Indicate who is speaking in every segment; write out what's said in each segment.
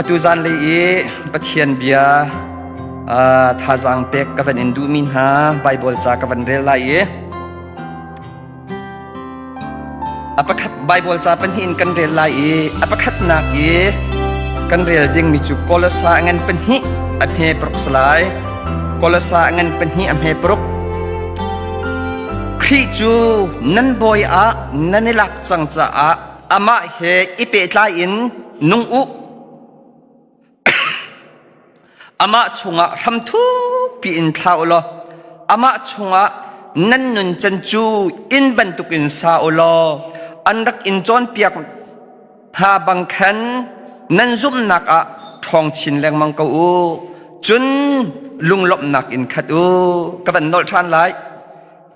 Speaker 1: Atu zanlei i Pathian bia thazaang pek ka van in duhmi hna Baibal ca ka van rel lai i a pakhat Baibal ca pahnih in kan rel lai i a pakhatnak i kan rel dingmi cu Kolosa ngan pahnih a hme paruk si lai. Kolosa ngan pahnih a hme paruk. Khrih cu nan bawi ah nan i lak cang caah amah he i pehtlai in nung u. Amah chungah hram thukpi in thla u law amah chungah nan nuncan cu inn bantukin sa u law an rak in cawnpiak hna bang khan nan zumhnak ah ṭhawng chin lengmang ko u. Cun lunglawmhnak in khat u. Ka van nolh ṭhan lai.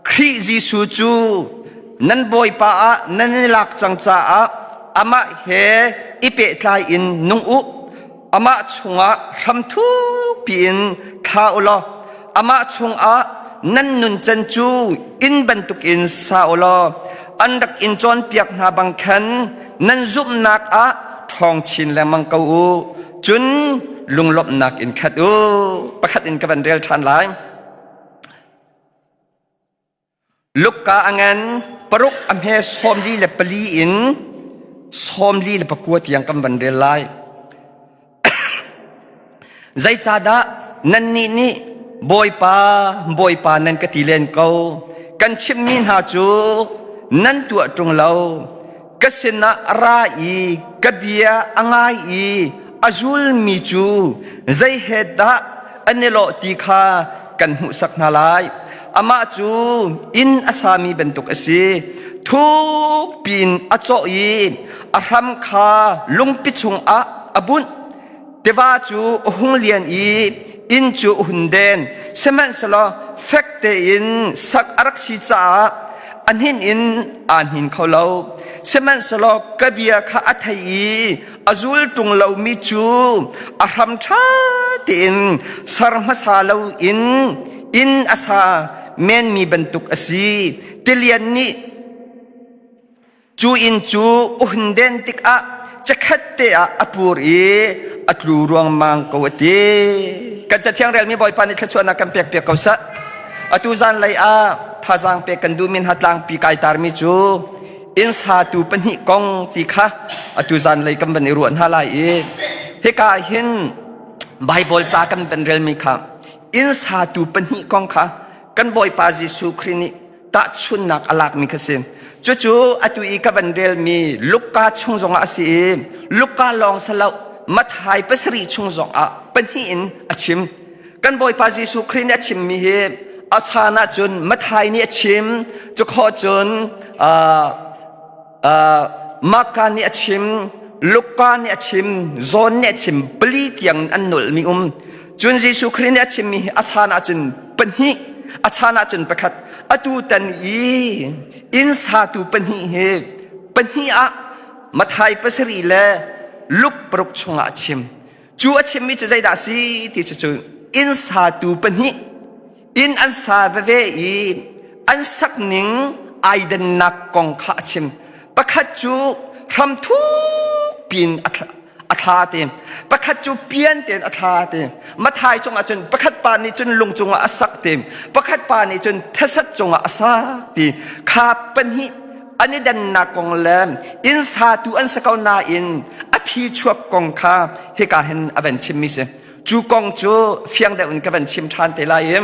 Speaker 1: Khrih Jesuh cu nan Bawipa ah nan i lak cang caah amah he i pehtlai in nung u. Amah chungah hram thukpi in thla u law amah chungah nan nuncan cu inn bantukin sa u law an rak in cawnpiak hna bang khan nan zumhnak ah ṭhawng chin lengmang ko u. Cun lunglawmhnak in khat u. Pakhat in ka van rel ṭhan lai. Lukka a ngan paruk a hme 44 in 49 tiang kan van rel lai. Zeicahdah nannih nih Bawipa, Bawipa nan ka ti len ko? Kan chimhmi hna cu nan tuah ṭung lo. Ka sinah a ra i ka bia a ngai i a zulmi cu zei he dah an i lawh ti kha kan hmuhsak hna lai. Amah cu inn a sami bantuk a si. Thuk piin a cawh i a hram kha lungpi chungah a bunh. Tiva cu a hung lian i inn cu a hun den. Sihmanhsehlaw fek tein sak a rak si caah a hnin in aa hnin kho lo. Sihmanhsehlaw ka bia kha a thei i a zul ṭung lomi cu a hram ṭha tein ser hmasa loin inn a sa menmi bantuk a si. Tilian nih Cu inn cu a hun den tikah chikkhat te ah a pur i a tlu ruangmang ko a ti. Kan cathiang relmi Bawipa nih thluachuahnak kan pek piak ko seh. Atu zanlei ah thazaang pek kan duhmi hna tlangpi kai tarmi cu inn satu pahnih kong ti kha atu zanlei kan van i ruah hna lai i hika hin Baibal ca kan van relmi kha inn satu pahnih kong kha kan Bawipa Jesuh Khrih nih tahchunnak a lakmi kha si. Cucu atu i ka van relmi Luka chung zongah a si i Luka lawng salo Matthai pasarih chung zongah pahnih in a chim. Kan Bawipa Jesuh Khrih nih a chimmi hi a chan ahcun Matthai nih a chim, cukhawh cun Marka nih a chim, Luka nih a chim, John nih a chim, pali tiang an nolhmi um. Cun Jesuh Khrih nih a chimmi hi a chan ahcun pahnih, a chan ahcun pakhat. Atu tan i inn satu pahnih hi pahnih ah Matthai pasarih le Luke paruk chungah a chim. Cu a chimmi cu zeidah a si ti cu inn satu pahnih inn an sa veve i an sakning ai dannak kong kha a chim. Pakhat cu hram thuk piin a thla te. Pakhat cu pian tein a thla te. Mathai cungah cun pakhat pa nih cun lung cungah a sak te. Pakhat pa nih cun thesat cungah a sak ti. Kha pahnih an i dannak kong le inn satu an sa ko nain a phi chuak kong kha hika hin a van chimmi si. Cu kong cu fiang deuh in ka van chim ṭhan te lai i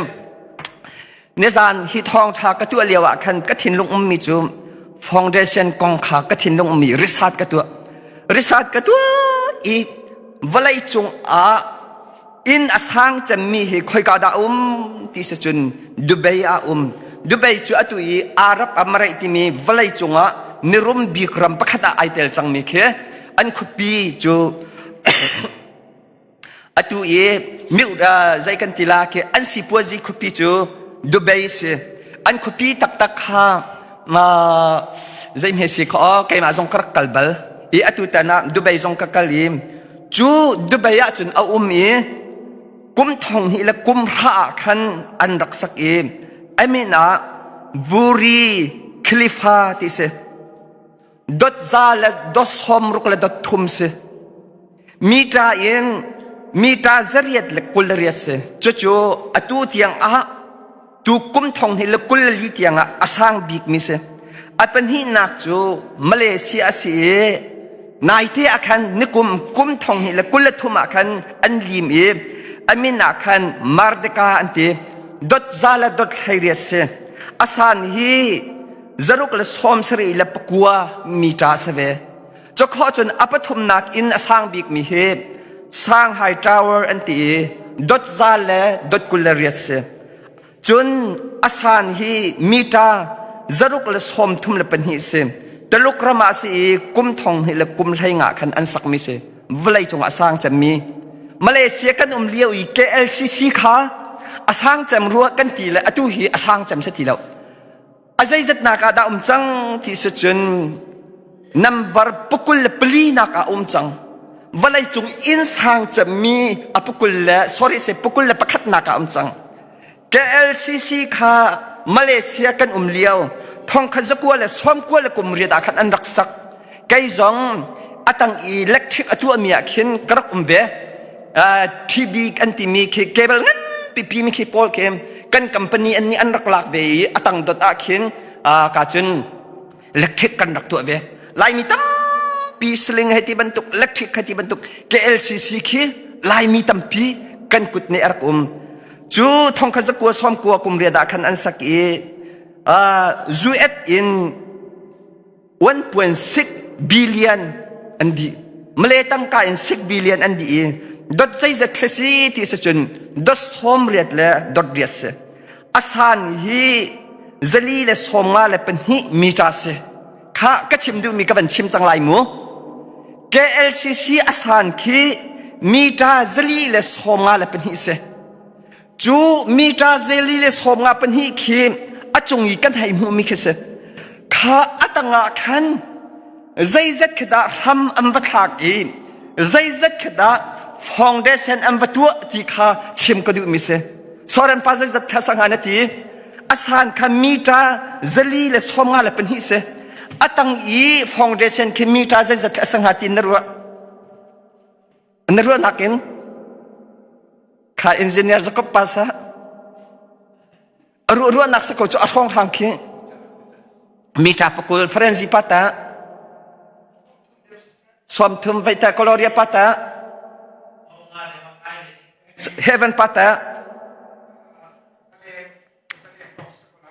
Speaker 1: nizan hi thawngṭha ka tuah lio ah khan ka thinlung ummi cu foundation kong kha ka thinlung ummi research ka tuah. Research ka tuah i vawlei cung ah inn a sang cemmi hi khoika dah um ti si cun Dubai ah um. Dubai cu atu i Arab Emirates timi vawlei cungah mirum bik ram pakhat ah ai tel cangmi khi an khuapi cu Atu i zei kan ti la khi an sipuazi khuapi cu Dubai si. An khuapi taktak kha zei hme si kha keimah zong ka rak kal bal. I atu tan ah Dubai zong ka kal i cu Dubai ah cun a um i kum thong hnih le kum hra ah khan an rak sak i a min ah Buri Khalifa ti si. Dot za le dot sawm ruk le dot thum si. Mita in mita zariat le 20 le riat si. Cucu atu tiang ah tu kum thong hi le 24 tiang ah a sang bikmi si. A pahnihnak cu Malaysia a si i naite ah khan nikum kum thong hi le 23 ah khan an lim i a min ah khan Merdeka an ti. Dot za le dot 18 si. A san hi zaruk le 79 mita a si ve. Cawkhaw cun a pathumnak inn a sang bikmi hi Shanghai Tower an ti i dot za le dot 28 si. Cun a san hi mita 632 si. Taluk ram ah si i kum thong hnih le kum hlei nga khan an sakmi si. Vawlei cungah a sang cemmi. Malaysia kan um lio i KLCC kha a sang cem rua kan ti le atu hi a sang cem si ti lo. A zeizatnak ah dah um cang ti si cun number pukul le pali nak ah um cang. Vawlei cung inn sang cemmi a pukul le sorry se pukul le pakhat nak ah um cang. KLCC kha Malaysia kan um lio thongkhat zakua le sawmkua le kum riat ah khan an rak sak. Kei zong atang i electric a tuahmi ah khin ka rak um ve. TB an timi khi cable ngan pipi mi khi pawl khi kan company an nih an rak lak ve i atang dot ah khin ka cun electric kan rak tuah ve. Laimi tampi sling hei ti bantuk electric hei ti bantuk KLCC khi Laimi tampi kan kut nih a rak um. Cu thongkhat zakua sawmkua kum riat ah khan an sak i US in 1.6 billion an dih. Malay tangka in 6 billion an dih i dot zeizat thlasi ti si cun dot sawm riat le dot riat si. Asan hi zali le 52 mita si. Kha ka chim duhmi ka van chim cang lai mu. KLCC asan khi mita 452 si. Cu mita 52 khi a cung i kan hei hmuhmi khi si. Kha a tangah khan zeizat khi dah hram an va thlak i zeizat khi dah foundation an va tuah ti kha chim ka duhmi si. Soren pa zeizat kha sanga na ti. A san kha mita 452 si. A tang i foundation khi mita zeizat kha sanga ti na ruah. Na ruahnak in kha engineer Jacob pa sa a ruah ruahnak sa ko cu a hrawng hrang khi mita pakul Ferenzi pa ta 30 veita Gloria pa ta Heaven pa ta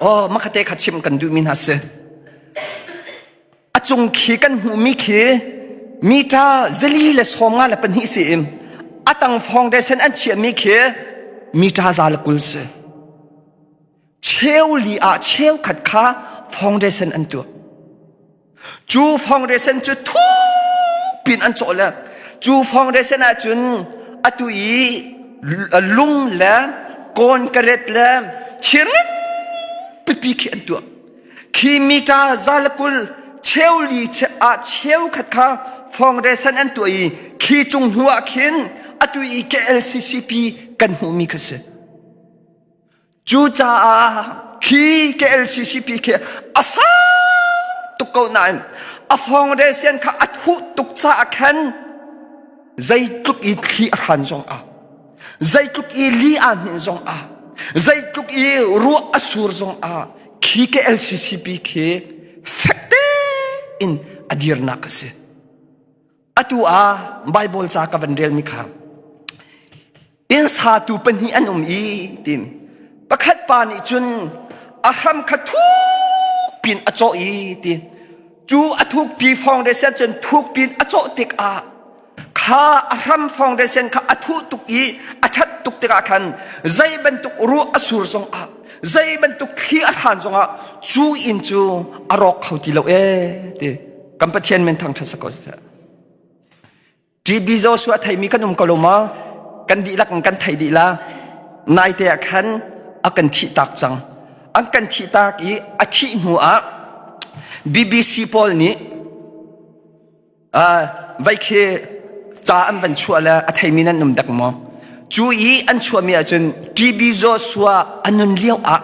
Speaker 1: Oh, makhate kha chim kan duhmi hna si. A cung khi kan hmuhmi khi mita 452 si in a tang foundation an chiahmi khi mita 120 si. Cheu li ah cheu khat kha foundation an tuah. Cu foundation cu thupin an cawh le cu foundation ahcun atu i lung le concrete le thir pipi khi an tuah. Khi mita 120 cheuli ah cheu khat kha foundation an tuah i khi cung hnu ah khin atu i KLCCP kan hmuhmi kha si. Cucaah khi KLCCP khi a sang tuk ko nain a foundation kha a thuh tuk caah khan zeitluk i thli a hran zong ah zeitluk i li aa hnin zong ah zeitluk i ruah a sur zong ah khi KLCCP khi fek tein a dirnak a si. Atu ah Bible ca ka van relmi kha inn satu pahnih an um i tin pakhat pa nih cun a hram kha thuk pin a cawh i ti cu a thukpi foundation cun thuk pin a cawh tikah kha a hram foundation kha a thuh tuk i a ṭhat tuk tikah khan zei bantuk ruah a sur zong ah zei bantuk thli a hran zong ah cu inn cu a rawk kho ti lo ee ti kan Pathian min thangṭhat sa ko seh. TB Joshua theimi kan um ko lo ma? Kan dihlak in kan thei dih la. Naite ah khan a kan thih tak cang. An kan thih tak i a thih hnu ah BBC pawl nih vai khi ca an van chuah le a theimi nan um dek maw? Cu i an chuahmi ahcun TB Joshua a nun lio ah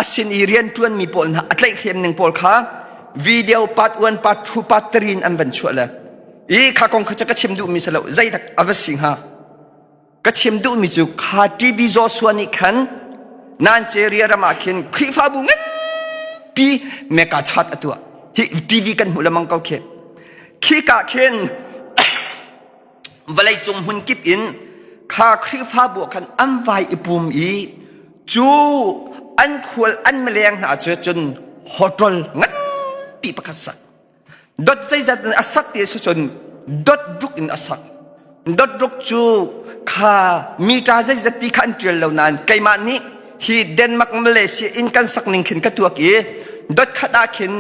Speaker 1: a sin i rianṭuanmi pawl hna a tlaihhrem ning pawl kha video part 1 part 2 part 3 in an van chuah le. I kha kong kha cu ka chim duhmi si lo. Zeidak a va si hnga? Ka chim duhmi cu kha TB Joshua nih khan Nigeria ram ah khin Khrihfabu nganpi mega chat a tuah. Hi TV kan hmuh lemang ko khi. Khi ka khin vawleicung hmun kip in kha Khrihfabu ah khan an vai i pum i cu an khual an mileng hna cu cun hotel nganpi pakhat sak. Dot zeizat in a sak ti si cun dot ruk in a sak. Dot ruk cu kha mita zeizat ti kha an ṭial lo nain keimah nih hi Denmark Malaysia in kan sak ning khin ka tuak i dot khat ah khin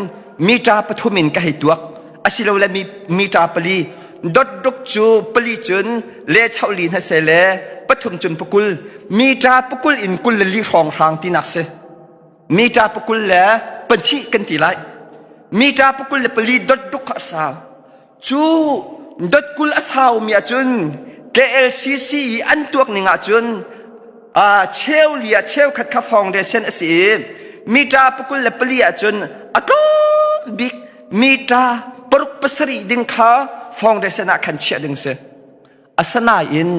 Speaker 1: mita pathum in ka hei tuak asilole mita pali dot ruk cu pali cun le choli hna se le pathum cun pakul mita pakul in kul le li hrawng hrang tinak si. Mita pakul le pahnih kan ti lai. Mita pakul le pali dot ruk kha a sau. Cu dot kul a saumi ahcun KLCC i an tuak ning ahcun cheu li ah cheukhat kha foundation a si i mita pakul le pali ahcun a tlawm bik mita paruk pasarih ding kha foundation ah khan chiah ding si. Asinain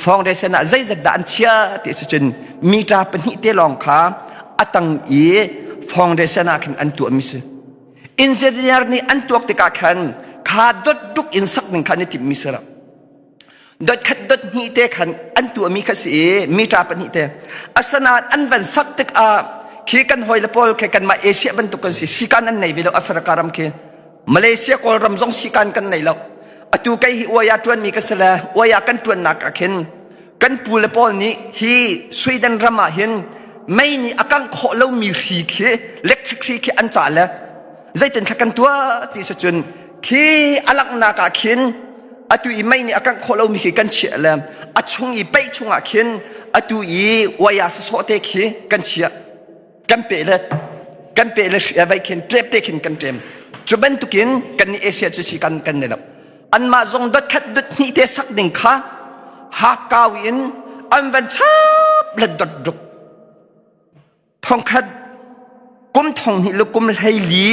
Speaker 1: foundation ah zeizat dah an chia ti si cun mita pahnih te lawng kha a tang i foundation ah khan an tuahmi si. Engineer nih an tuak tikah khan kha dot duk in sak ning kha an i timhmi si lo. Dot khat dot hnih te khan an tuahmi kha si i mita pahnih te. Asinain an van sak tikah khi kan hawile pawl khi kanmah Asia bantuk kan si sikan an nei ve lo Africa ram khi Malaysia Kawlram zong sikan kan nei lo. Atu kei hi uai ah ṭuanmi ka si le uai ah kan ṭuannak ah khin kan pu le pawl nih hi Sweden ram ah hin mei nih a kangh khawh lomi hri khi electric hri khi an cah le zeitin thla kan tuah ti si cun khi a langhnak ah khin atu i mei nih a kangh khawh lomi khi kan chiah le a chung i peih chung ah khin atu i uai ah sawsawh te khi kan chiah kan pe le kan pe le vai khin ṭep te khin kan ṭem cu bantukin kan nih Asia cu si kan kan ne lo anmah zong dot khat dot hnih te sak ding kha hakau in an van chap le dot ruk thongkhat kum thong hnih le kum hlei li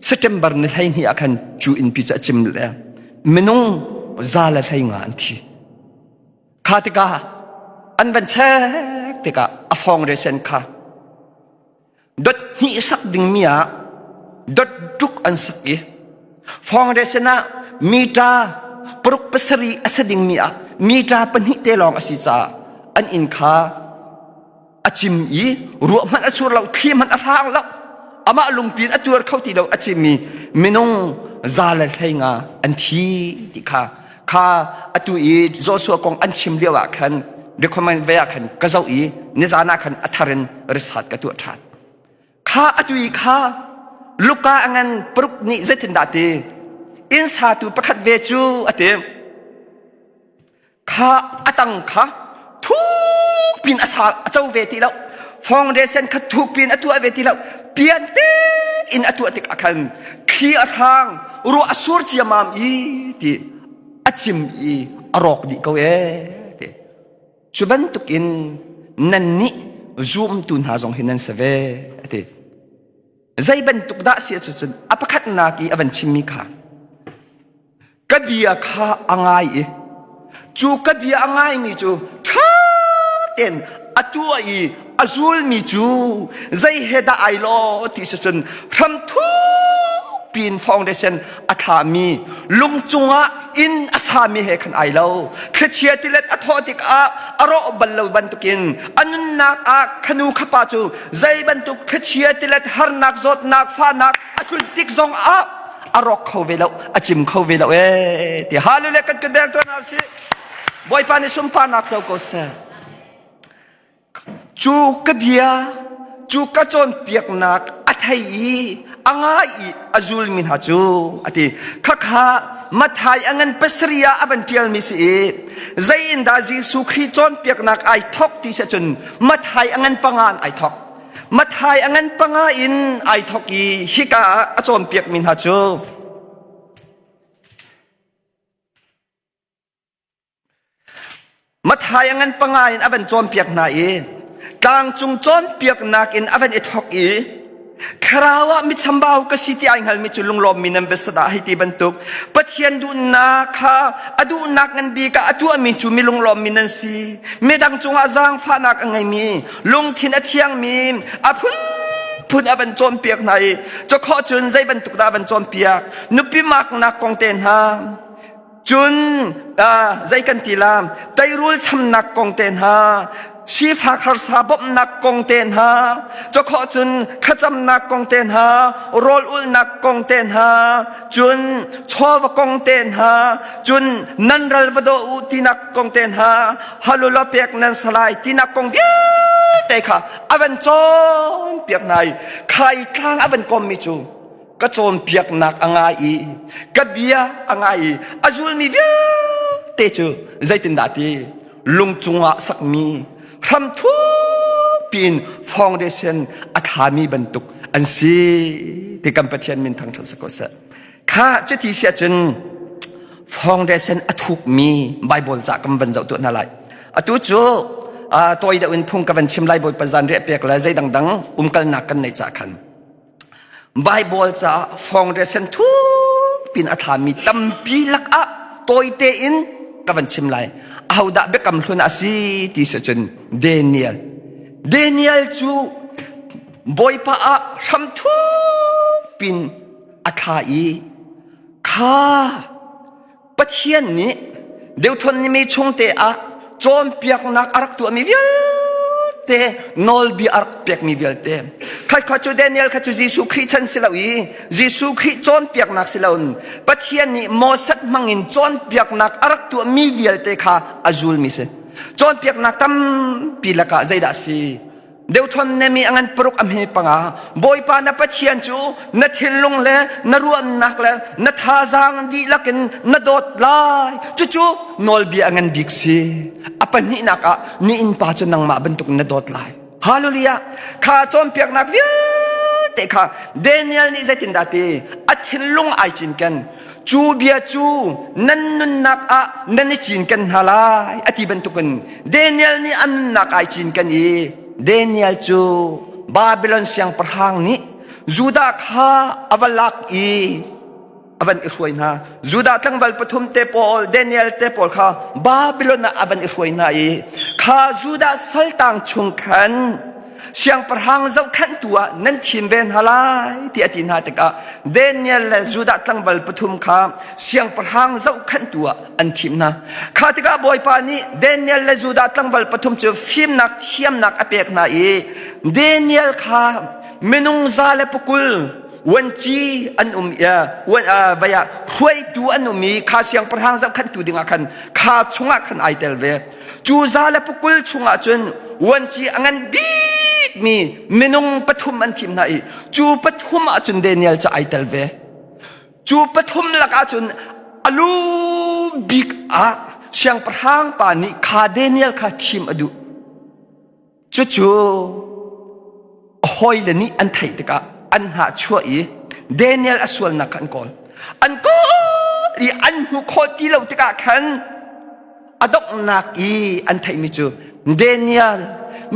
Speaker 1: September ni hlei hnih ah khan cu inn pi cu a cim le minung za le hlei nga an thi Kha tikah an van check tikah a foundation kha dot hnih sak dingmi ah dot tuk an sak i foundation ah mita paruk pasarih a si dingmi ah mita pahnih te lawng a si caah an inn kha a cim i ruah hmanh a sur lo thli hmanh a hrang lo amah lungpin a tuar kho ti lo a cim i minung za le hlei nga an thi ti kha kha atu i Joshua kong an chim lio ah khan recommend ve ah khan ka zoh i nizan ah khan a thar in research ka tuah ṭhan kha atu i kha Luka a ngan paruk nih zeitindah ti inn satu pakhat ve cu a ti Kha a tang kha thuk pin a sa a co ve ti lo. Foundation kha thuk pin a tuah ve ti lo. Pian te in a tuah tik ah khan thli a hrang ruah a sur ciamam i ti a cim i a rawk dih ko ee ti. Cu bantuk in nan nih zumtu hna zong hi nan si ve a ti. Zei bantuk dah si ahcun a pakhatnak i a van chimmi kha ka bia kha a ngai i cu ka bia a ngaimi cu ṭha tein a tuah i a zulmi cu zei he dah ai law ti si cun hram thukpi in foundation a thlami lung cungah inn a sami he khan ai lo thlichia tilet a thawh tikah a rawh bal lo bantukin a nunnak ah khanu khapa cu zei bantuk thlichia tilet harnak zawtnak fahnak a tlun tik zong ah a rawk kho ve lo a cim kho ve lo ee ti hallelujah kan kan beng tuan si bawipa nih sunparnak co ko seh cu ka bia cu ka cawnpiaknak a thei i a ngai i a zulmi hna cu a ti khakha Mathai a ngan pasari ah a van ṭialmi si i zei in dah Jesuh Khrih cawnpiaknak ai thok ti si cun Mathai a ngan panga in ai thok Mathai a ngan panga in ai thok i hika ah a cawnpiakmi hna cu Mathai a ngan panga in a van cawnpiak hna i tlangcung cawnpiaknak in a van i thok i. Thlarau ah michambau ka si ti ai hngalmi cu lunglawmmi nan va si dah hei ti bantuk. Pathian duhnak kha a duhnak ngan bik ah a tuahmi cu mi lunglawmmi nan si. Midang cungah zaangfahnak a ngeimi, lungthin a thiangmi, a phunphun a van cawnpiak hna i cakhawh cun zei bantuk dah a van cawnpiak. Nupi maknak kong te hna, Cun zei kan ti la teirul chamnak kong te hna sifak harsa bawmhnak kong te hna cawkhawh cun thlacamnak kong te hna rawl ulhnak kong te hna cun chawva kong te hna cun nan ral va daw u tinak kong te hna halula pek nan salai tinak kong vialte kha a van cawnpiak hna i khai tlang a van kommi cu ka cawnpiaknak a ngai i ka bia a ngai i a zulmi vialte cu zeitindah ti lung cungah sakmi hramthu piin foundation a thlami bantuk an si ti kan Pathian min thangṭhat si ko seh. Kha cuti si ahcun foundation a thukmi Bible ca kan van zoh tuah hna lai. Atu cu tawi deuh in phung ka van chim lai Bawipa zan riah pek le zei dangdang umkalnak kan neih cah khan Baibal caah foundation thupin a thlami tampi lakah tawite in ka van chim lai. Ahodah biakam hlun a si ti si cun Daniel. Daniel cu Bawipa ah hram thupin a thla i kha Pathian nih Deuteronomy chungte ah cawnpiaknak a rak tuahmi vialte nawlbia a rak pekmi vialte khat khat cu Daniel kha cu Jesuh Khrih chan si lo i Jesuh Khrih cawnpiaknak si loin Pathian nih Moses hmangin cawnpiaknak a rak tuahmi vialte kha a zulmi si cawnpiaknak tampi lakah zeidah a si Deuteronomy a ngan paruk a hme panga Bawipa na Pathian cu na thinlung le na ruahnak le na thazaang dihlak in na dawt lai cucu nawlbia a ngan bik si a pahnihnak ah ni innpa cu nangmah bantuk in na dawt lai Hallelujah kha cawnpiaknak vialte kha Daniel nih zeitindah ti a thinlung ai cinken cu bia cu nan nunnak ah nan i cinken hna lai a ti bantukin Daniel nih a nunnak ai cinken i Daniel cu Babylon siangpahrang nih Judah kha a va lak i a van i hruai hna. Judah tlangval pathum te pawl Daniel te pawl kha Babylon ah a van i hruai hna i kha Judah saltang chung khan siangpahrang zohkhenhtu ah nan thim ve hna lai ti a ti hna tikah Daniel le Judah tlangval pathum kha siangpahrang zohkhenhtu ah an thim hna. Kha tikah Bawipa nih Daniel le Judah tlangval pathum cu fimnak thiamnak a pek hna i Daniel kha minung za le pakul vuanci an um vai ah hruaitu an um i kha siangpahrang zohkhenhtu dingah khan kha chungah khan ai tel ve. Cu za le pakul chungah cun vuanci a ngan bikmi minung pathum an thim hna i cu pathum ah cun Daniel cu ai tel ve. Cu pathum lakah cun a lu bik ah siangpahrang pa nih kha Daniel kha thim a duh. Cucu a hawile nih an theih tikah an hnahchuah i Daniel a sualnak kha an kawl. An kawl i an hmuh khawh ti lo tikah khan a donghnak i an theihmi cu Daniel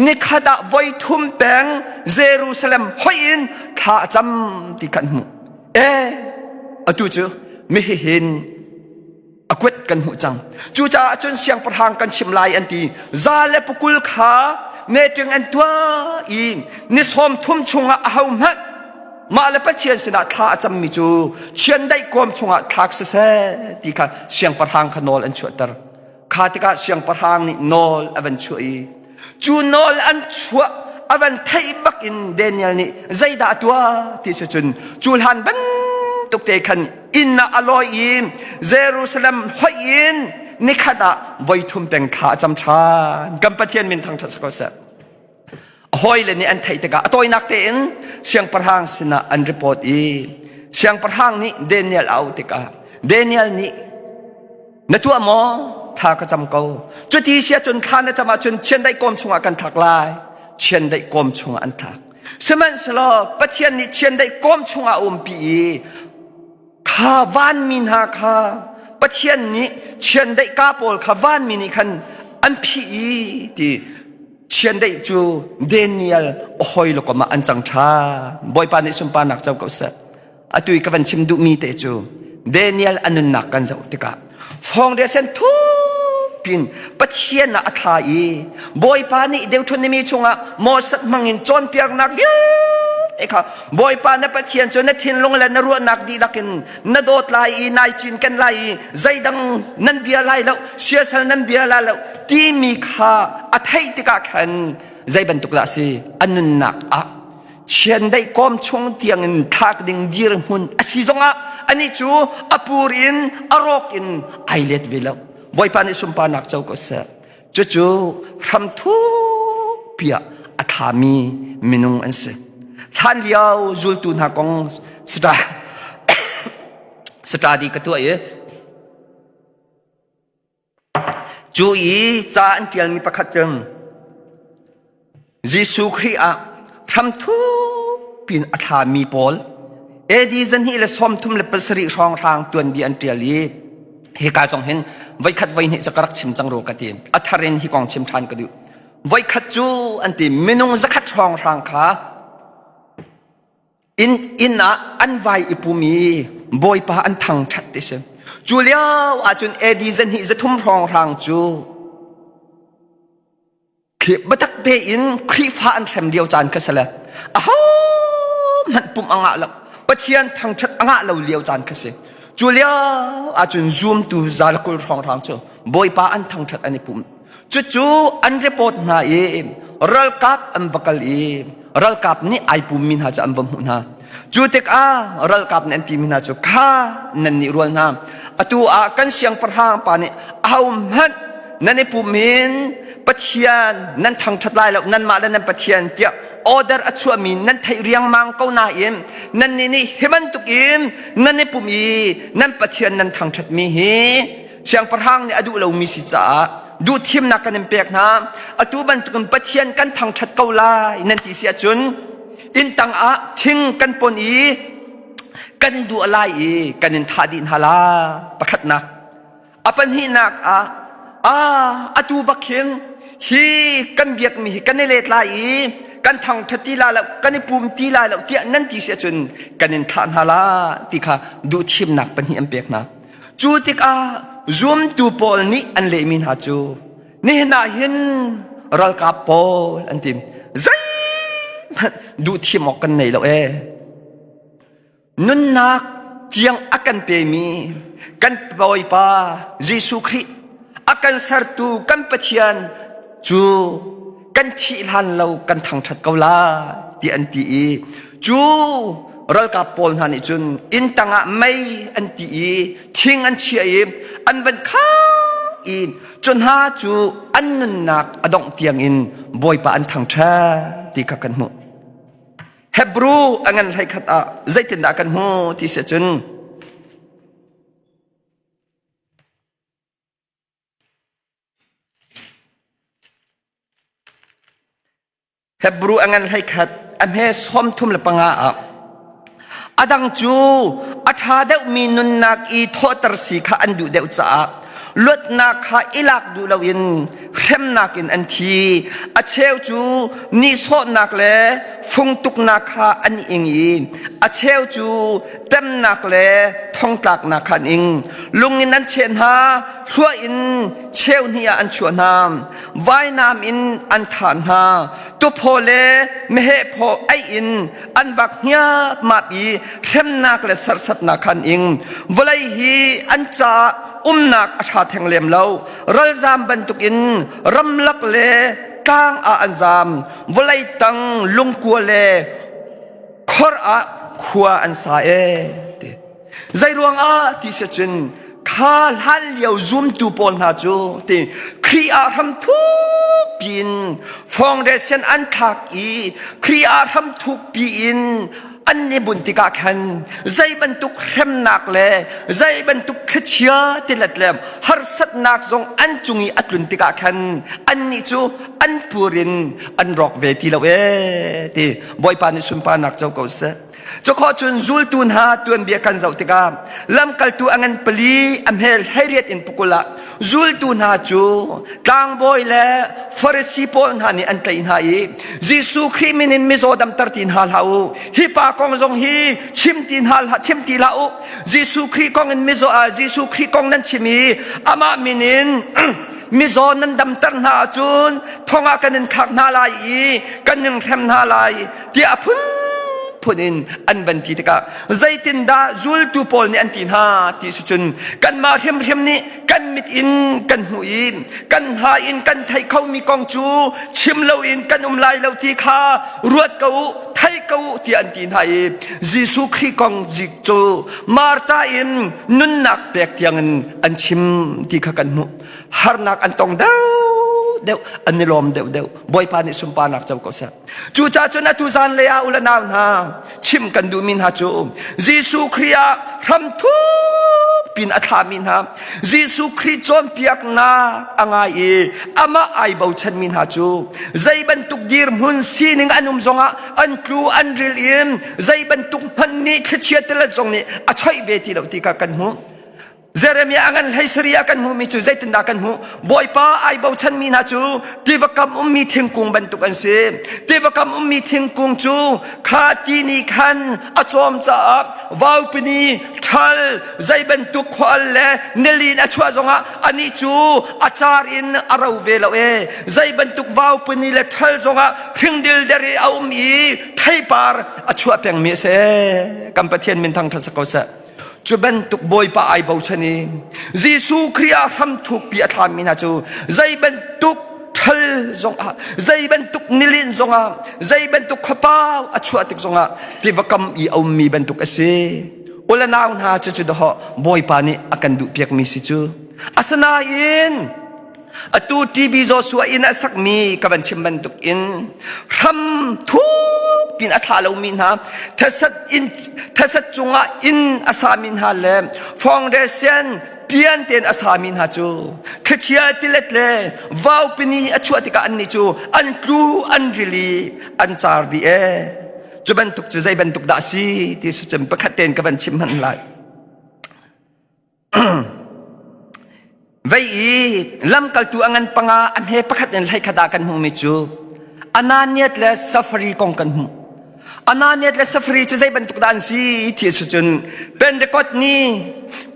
Speaker 1: nikhat ah voi thum peng Jerusalem hoih in thla a cam ti kha an hmuh. Eh, atu cu mihihin a kuat kan hmuh cang. Cucaah cun siangpahrang kan chim lai an ti. Za le pukul kha meeting an tuah i ni sawm thum chungah ahohmanh mah le Pathian sinah thla a cammi cu chiandeih kawm chungah thlak siseh ti kha siangpahrang kha nawl an chuahter. Kha tikah siangpahrang nih nawl a van chuah i cu nawl an chuah a van theih bak in Daniel nih zeidah a tuah ti si cun cu hlan bantuk te khan inn ah a lawi i Jerusalem hoih in nikhat ah voi thum peng thla a cam ṭhan. Kan Pathian min thangṭhat si ko seh. A hawile nih an theih tikah a tawinak tein siangpahrang sinah an report i siangpahrang nih Daniel a auh tikah Daniel nih na tuah maw thla ka cam ko cuti si ahcun thla na cam ahcun chiandeih kawm chungah kan thlak lai chiandeih kawm chungah an thlak sihmanhsehlaw Pathian nih chiandeih kawm chungah a umpi i kha vanmi hna kha Pathian nih chiandeih ka pawl kha vanmi nih khan an phih i ti. Chiandeih cu Daniel a hoi lokom ah an cang ṭhan. Bawipa nih sunparnak co ko seh. Atu i ka van chim duhmi te cu Daniel a nunnak kan zoh tikah foundation thupin Pathian ah a thla i Bawipa nih Deuteronomy chungah Moses hmangin cawnpiaknak vialte kha Bawipa na Pathian cu na thinlung le na ruahnak dihlak in na dawt lai i nai cinken lai i zeidang nan bia lai lo siasal nan bia lai lo timi kha a theih tikah khan zei bantuk dah a si a nunnak ah chiandeih kawm chung tiangin thlak ding dirhmun a si zongah anih cu a pur in a rawk in ai let ve lo. Bawipa nih sunparnak co ko seh. Cucu hramthu piah a thami minung an si. Hlan lio zultu hna kong study ka tuah i Cu i ca an ṭialmi pakhat cu Jesuh Khrih ah hramthuk in a thlami pawl AD 2037 hrawnghrang tuanbia an ṭial i hika zong hin voikhat voihnih cu ka rak chim cang rua ka ti. A thar in hi kong chim ṭhan ka duh. Voikhat cu an ti minung zakhat hrawnghrang kha Inn ah an vai i pum i Bawipa an thangṭhat ti si. Cu lio ahcun AD 203 hrawnghrang cu biatak tein Khrihfa an hrem lio caan kha si le ahohmanh pumh a ngah lo. Pathian thangṭhat a ngah lo lio caan kha si. Cu lio ahcun zumtu 120 hrawnghrang cu Bawipa an thangṭhat an i pum. Cucu an report hna i ralkap an va kal i ralkap nih ai pummi hna cu an va hmuh hna. Cu tikah ralkap nih an timi hna cu kha nan nih rual hna. Atu ah kan siangpahrang pa nih ahohmanh nan i pum in Pathian nan thangṭhat lai lo nanmah le nan Pathian tiah order a chuahmi nan theih riangmang ko nain nannih nih hi bantukin nan i pum i nan Pathian nan thangṭhatmi hi Siangpahrang nih a duh lomi si caah duhthimnak kan in pek hna. Atu bantukin Pathian kan thangṭhat ko lai nan ti si ahcun inn tangah thing kan pon i kan duah lai i kan in thah dih hna la. Pakhatnak. A pahnihnak ah atu bak hin hi kan biakmi hi kan i let lai i kan thangṭhat ti lai lo kan i pum ti lai lo tiah nan ti si ahcun kan in thah hna la ti kha duhthimnak pahnih an pek hna. Cu tikah zumtu pawl nih an lehmi hna cu nihin ah hin ralkap pawl an ti zeihmanh duhthim awk kan nei lo ee. Nunnak tiang a kan pemi kan Bawipa Jesuh Khrih a kan sertu kan Pathian cu kan thih hlan lo kan thangṭhat ko lai ti an ti i cu ralkap pawl hna nih cun inn tangah mei an ti i thing an chiah i an van khang i cu hna cu an nunnak a dongh tiangin Bawipa an thangṭhat ti kha kan hmuh. Hebrew a ngan hlei khat ah zeitindah kan hmuh ti si cun Hebru a ngan 11 a hme 35 ah a dang cu a ṭha deuhmi nunnak i thawhter si kha an duh deuh caah luatnak kha i lak duh loin hremnak in an thi. A cheu cu nihsawhnak le fungtuknak kha an ing i a cheu cu temnak le thongtlaknak kha an ing. Lung in an cheh hna, hluah in cheu hnih ah an chuah hna. Vainam in an thah hna. Tuphaw le meheh phaw aih in an vak hniapmap i hremnak le serhsatnak kha an ing. Vawlei hi an caah umnak a ṭha theng lem lo. Ralzam bantukin ramlak le tlang ah an zam. Vawlei tang lungkua le khor ah khua an sa ee ti. Zeiruang ah ti si cun kha hlan lio zumtu pawl hna cu ti Khrih ah hram thuk piin foundation an thlak i Khrih ah hram thuk piin an i bunh tikah khan zei bantuk hremnak le zei bantuk thlichia tilet le harsatnak zong an cung i a tlun tikah khan annih cu an pur in an rawk ve ti lo ee ti Bawipa nih sunparnak co ko seh. Cukhawh cun zultu hna tuanbia kan zoh tikah lamkaltu a ngan pali a hmel 18 in pakul ah zultu hna cu tlangbawi le Farasi pawl hna nih an tlaih hna i Jesuh Khrih min in mizaw damter ti hna hlah u hi pa kong zong hi chim ti hna hlah chim ti hlah u Jesuh Khrih kong in mizaw Jesuh Khrih kong nan chim i amah min in mizaw nan damter hna ahcun thong ah kan in thlak hna lai i kan in hrem hna lai tiah a phunphun in an van ti tikah zeitindah zultu pawl nih an ti hna ti si cun kanmah hrimhrim nih kan mit in kan hmuh i kan hna in kan theih khomi kong cu chim loin kan um lai lo ti kha ruat ko u thei ko u tiah an ti hna i Jesuh Khrih kong cu Martha in nunnak pek tiangin an chim ti kha kan hmuh harnak an tong deuh deuh an i lawm deuh deuh Bawipa nih sunparnak co ko seh Cucaah cun atu zan lei ah u le nau hna chim kan duhmi hna cu Jesuh Khrih ah hramthuk pin a thlami hna Jesuh Khrih cawnpiaknak a ngai i amah ai bochanmi hna cu zei bantuk dirhmun sining an um zongah an tlu an ril in zei bantuk hmanh nih thlichia tilet zong nih a choih ve ti lo ti kha kan hmuh. Jeremiah a ngan 13 ah kan hmuhmi cu zeitindah kan hmuh? Bawipa ai bochanmi hna cu tiva kam ummi thingkung bantuk an si. Tiva kam ummi thingkung cu kha ti nih khan a cawm caah vaupini, ṭhal, zei bantuk khual le nilin a chuah zongah anih cu a car in a ro ve lo e. Zei bantuk vaupini le ṭhal zongah hringdilder i a um i theipar a chuah pengmi a si. Kan Pathian min thangṭhat si ko seh. Cu bantuk Bawipa ai bochan i Jesuh Khrih ah hramthukpi a thlami hna cu zei bantuk ṭhal zongah zei bantuk nilin zongah zei bantuk khuapau a chuah tik zongah tiva kam i a ummi bantuk a si. Ule nau hna cucu dawh Bawipa nih a kan duhpiakmi si cu. Asinain Atu TB Joshua inn a sakmi ka van chim bantuk in hram thuk pin a thla lomi hna thesat in thesat cungah inn a sami hna le foundation pian tein a sami hna cu thlichia tilet le vaupini a chuah tikah annih cu an tlu an rili an car dih ee cu bantuk cu zei bantuk dah si ti si cun pakhat tein ka van chim hmanh lai Vei i lamkaltu a ngan panga a hme pakhat in hlei khat ah kan hmuhmi cu Ananias le Safari kong kan hmuh. Ananias le Safari cu zei bantuk dah an si ti a si cun Pentecost ni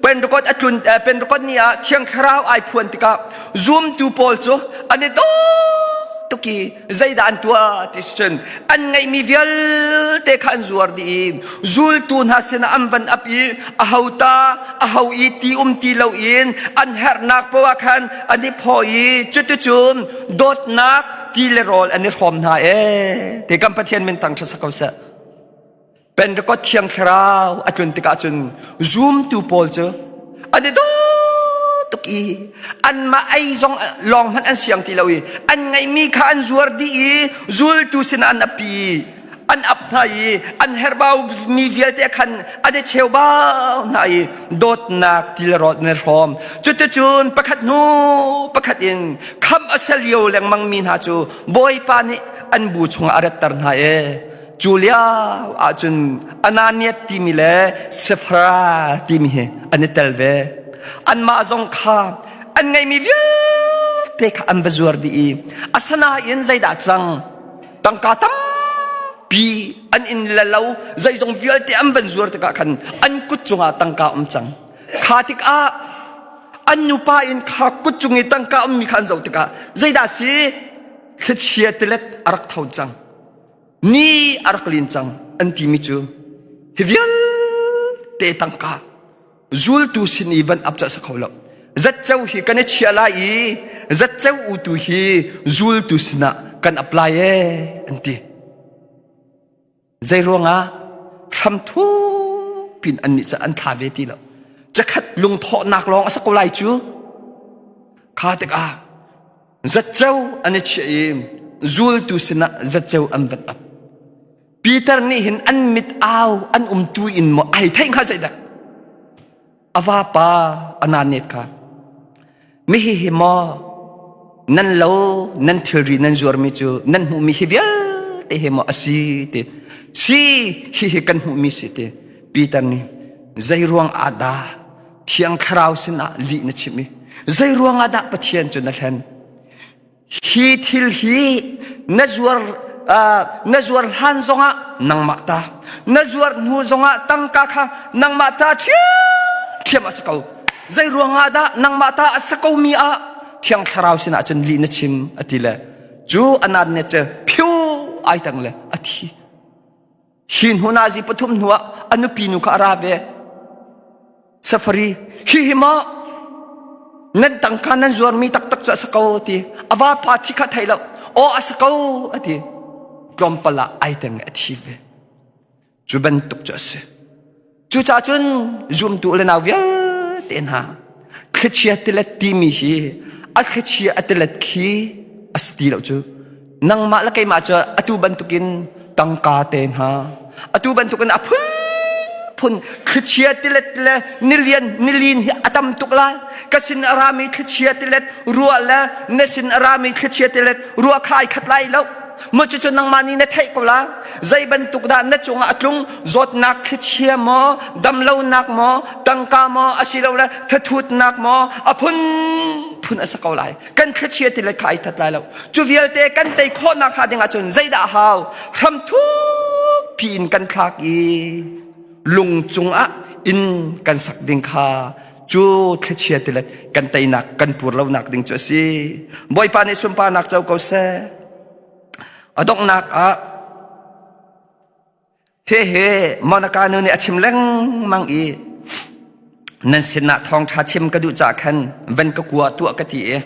Speaker 1: Pentecost a tlun Pentecost ni ah Thiang Thlarau ai phuan tikah zumtu pawl cu an i daw tuk i zeidah an tuah ti si cun an ngeihmi vialte kha an zuar dih i zultu hna sinah an van ap i a ho ta a ho i ti um ti loin an herhnak poah khan an i phaw i cuticun dawtnak ti le rawl an i hrawm hna ee ti kan Pathian min tang ṭha ko seh Pentecost thiang thlarau a tlun tikah cun zumtu pawl cu an i daw tuk i anmah ei zong lawng hmanh an siang ti lo i an ngeihmi kha an zuar dih i zultu sinah an api i an ap hna i an herhbau mi vialte khan an i cheubau hna i dawtnak tilrawt na hrawm cuticun pakhat hnu pakhat in khamh a sel lio lengmang mi hna cu Bawipa nih an bu chungah a ratter hna e Cu lio ahcun Ananias timi le Safra timi hi an i tel ve. Anmah zong kha an ngeihmi vialte kha an va zuar dih i asinain zeidah cang tangka tampi an inn le lo zeizong vialte an van zuar tikah khan an kut cungah tangka um cang. Kha tikah an nupa in kha kut cung i tangka ummi kha an zoh tikah zeidah si thlichia tilet a rak tho cang. Ni a rak lin cang an timi cu hi vialte tangka zultu sin i van ap cu a si kho lo. Zatceu hi kan i chia lai i zatceu utu hi zultu sinah kan ap lai ee an ti. Zei ruangah hramthu pin annih cu an thla ve ti lo. Cakhat lungthawhnak lawng a si ko lai cu. Kha tikah Zatceo an i chiah i zultu sinah zatceo an vat ap. Peter nih hin an mit au an umtu in maw ai theih hnga zeidah? A vapa Ananias kha mihi hi maw nan lo nan thilri nan zuarmi cu nan hmuhmi hi vialte hi maw a si ti. Si hihi kan hmuhmi si ti. Peter nih zei ruang ah dah Thiang Thlarau sinah lih na chim i zei ruang ah dah Pathian cu na hlen? Hi thil hi na zuar na zuar hlan zongah nangmah ta na zuar hnu zongah tangka kha nangmah ta ṭhiamṭhiam a si ko. Zei ruangah dah nangmah ta a si ko mi ah Thiang Thlarau sinah cun lih na chim a ti le cu anan ne cu phiu ai tang le a thi. Hi hnu nazi pathum hnu ah a nupi nu kha a ra ve. Safari, hi hi maw nan tangka nan zuarmi taktak cu a si ko ti. A vapa thi kha thei lo. Aw a si ko a ti. Tlawmpal ah ai teng a thi ve. Cu bantuk cu a si. Cucaah cun zumtu le nau vialte hna thlichia tilet timi hi a thlichia a tilet khi a si ti lo cu. Nangmah le keimah cu atu bantukin tangka te hna atu bantukin a phunphun thlichia tilet le nilian nilin hi a tam tuk lai. Ka sin a rami thlichia tilet ruah le na sin a rami thlichia tilet ruah kha ai khat lai lo. Maw cucu nangmah nih na theih ko la. Zei bantuk dah na cungah a tlung zawtnak thlichia maw, damlonak maw, tangka maw, asilole thathutnak maw, a phunphun a si ko lai. Kan thlichia ti le kha ai that lai lo. Cu vialte kan tei khawhnak hnga ding ahcun zeidah a hau? Hram thukpi in kan thlak i lung cungah inn kan sak ding kha cu thlichia tilet kan teinak kan pur lonak ding cu a si. Bawipa nih sunparnak co ko seh. A donghnak ah hehe Monica nu nih a chim lengmang i nan sinah thawngṭha chim ka duh caah khan van ka kua tuah ka ti i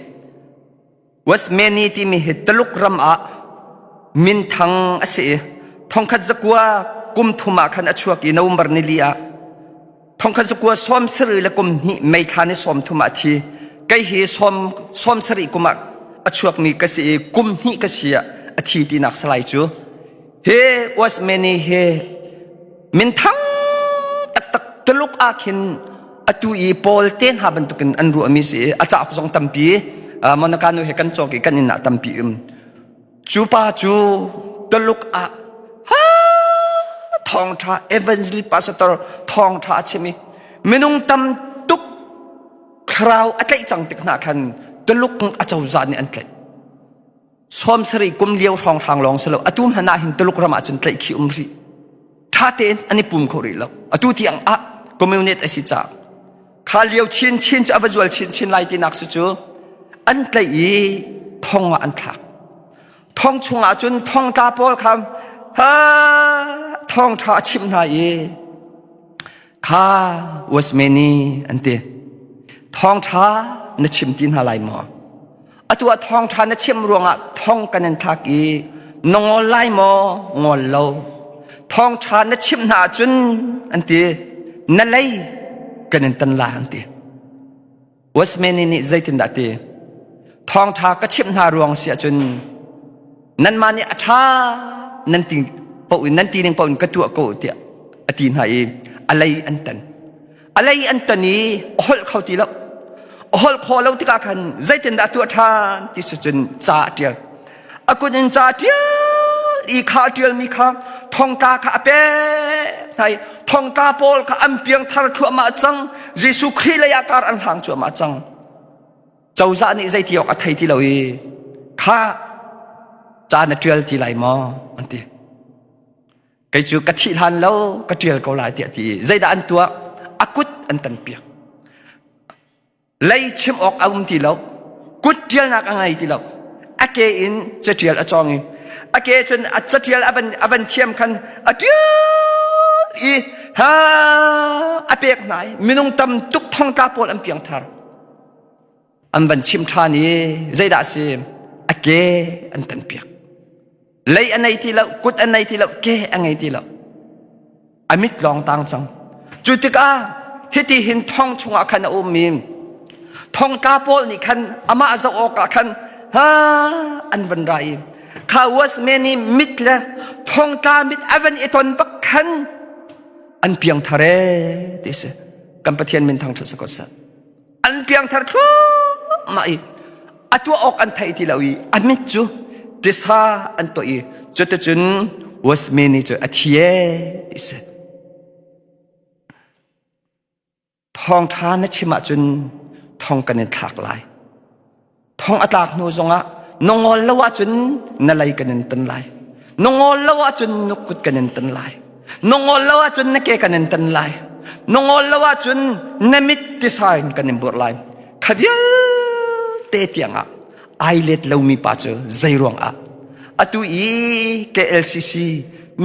Speaker 1: Westmany timi hi Tuluk ram ah minthang a si i thongkhat zakua kum thum ah khan a chuak i November nili ah thongkhat zakua 70 le kum hnih May thla ni 30 ah a thi. Kei hi 70 kum ah a chuakmi ka si i kum hnih ka si ah a thi tinak salai cu. Hi Westmany hi minthang taktak Tuluk ah khin atu i Paul te hna bantukin an ruahmi si i a cauk zong tampi Monica nu he kan cawk i kan inn ah tampi um. Cu pa cu Tuluk ah ha thawngṭha evangelist pastor thawngṭha a chim i minung tam tuk thlarau a tlaih cang tik hna khan Tuluk acozah nih an tlaih. 70 kum lio hrawnghrang lawng si lo atu hmanh ah hin Tuluk ram ah cun tlaih khi um rih. Ṭha tein an i pum kho rih lo. Atu tiang ah communist a si caah kha lio chinchin cu a va zual chinchin lai tinak si cu an tlaih i thong ah an thlak. Thong chungah cun thongtla pawl kha ha thawngṭha a chimh hna i kha Westmany an ti. Thawngṭha na chim ti hna lai maw? Atu ah thawngṭha na chim ruangah thong kan in thlak i na ngol lai maw? Ngol lo. Thawngṭha na chimh hna ahcun an ti. Na lei kan in tan la an ti. Westmany nih zeitindah ti? Thawngṭha ka chimh hna ruang si ahcun nanmah nih a ṭha nan ti paoh in nan ti ning paoh in ka tuah ko tiah a ti hna i a lei an tan. A lei an tan i a holh kho ti lo. A holh khawh lo tikah khan zeitindah a tuah ṭhan ti cu cun ca a ṭial. A kut in ca a ṭial i kha a ṭialmi kha thongtla kha a pek hna i thongtla pawl kha an piangthar thluahmah cang. Jesuh Khrih lei ah kar an hlang cuahmah cang. Cozah nih zeiti awk a thei ti lo i kha ca na ṭial ti lai maw an ti. Kei cu ka thih hlan lo ka ṭial ko lai tiah ti zeidah an tuah a kut an tan piak lei chim awk a um ti lo kut ṭialnak a ngei ti lo a ke in caṭial a cawng i a ke cun a caṭial a van a van thiam khan a ṭial i ha a pek hna i minung tam tuk thongtla pawl an piang thar an van chim ṭhan i zeidah a si a ke an tan piak lei a nei ti lo kut a nei ti lo ke a ngei ti lo a mit lawng tang cang cu tikah hiti hin thong chungah khan a um mi thongtla pawl nih khan amah zoh awkah khan ha an van ra i kha was many mit le thongtla mit a van i ton bak khan an piang thar e ti si kan pathian min thang ṭhat ko seh an piangthar thluahmah i a tuah awk an thei ti lo i a mit cu tisa an tuah i cuticun. Wasmeni cu a thi ee ti si. Thawngṭha na chim ahcun thong kan in thlak lai. Thong a tlak hnu zongah na ngol lo ahcun na lei kan in tan lai. Na ngol lo ahcun na kut kan in tan lai. Na ngol lo ahcun na ke kan in tan lai. Na ngol lo ahcun na mit tisa in kan in burh lai. Kha vialte tiangah ai let lomi pa cu zei ruangah atu i KLCC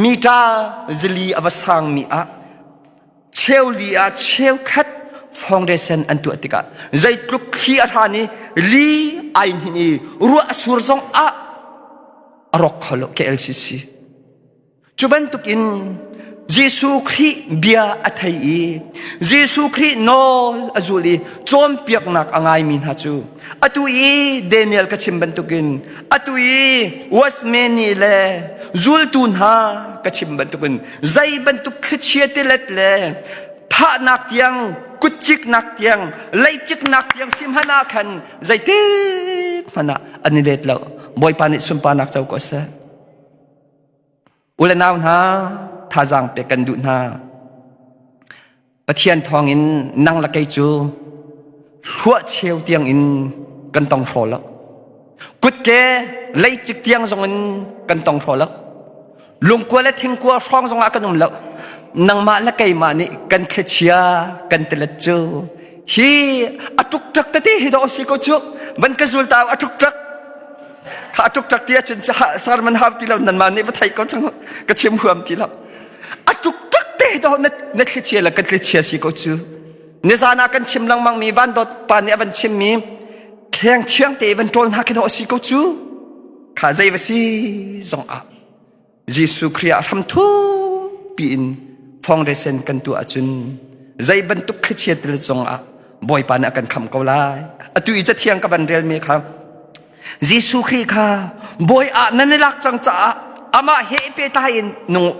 Speaker 1: mita zili a va sangmi ah cheuli ah cheukhat foundation an tuah tikah zeitluk thli a hran i li ai hnin i ruah a sur zong ah a rawk kho lo KLCC cu bantuk in Jesuh Khrih bia a thei i Jesuh Khrih nawl a zul i cawnpiaknak a ngaimi hna cu atu i Daniel ka chim bantukin atu i Watchman le zultu hna ka chim bantukin zei bantuk thlichia tilet le thahnak tiang kutciknak tiang leiciknak tiang sim hmanh ah khan zeitik hmanh ah an i let lo. Bawipa nih sunparnak co ko seh. U le nau hna, thazaang pek kan duh hna. Pathian thawngin nang le kei cu hluah cheu tiang in kan tong hraw lo. Kutke leicik tiang zong in kan tong hraw lo. Lungkua le thingkua hrawng zong ah kan um lo. Nangmah le keimah nih kan thlichia kan tilet cu hi a ṭukṭak tete hi dawh si ko cu. Van ka zul ta a ṭukṭak. Kha a ṭukṭak ti ahcun sarman hau ti lo nanmah nih va thei ko cang ka chim huam ti lo. A ṭukṭak te hi dawh na thlichia le kan thlichia si ko cu. Nizan ah kan chim lengmang mi van dawt pa nih a van chim mi kheng thiang te van ṭawl hna khi dawh si ko cu. Kha zei va si zong ah Jesuh Khrih ah hram thupi in foundation kan tuah ahcun zei bantuk thlichia til zong ah Bawipa nih a kan kham ko lai. Atu i cathiang ka van relmi kha Jesuh Khrih kha Bawi ah nan i lak cang caah amah he i pehtlai in nung u.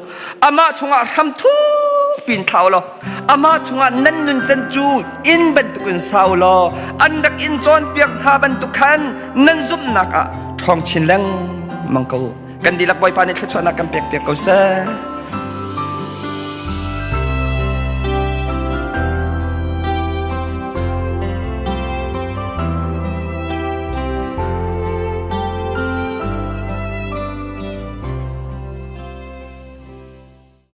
Speaker 1: Amah chungah hram thukpi in thla u law amah chungah nan nuncan cu inn bantukin sa u law an rak in cawnpiak hna bantuk khan nan zumhnak ah ṭhawng chin lengmang ko u. Kan dihlak Bawipa nih thluachuahnak kan pek piak ko seh.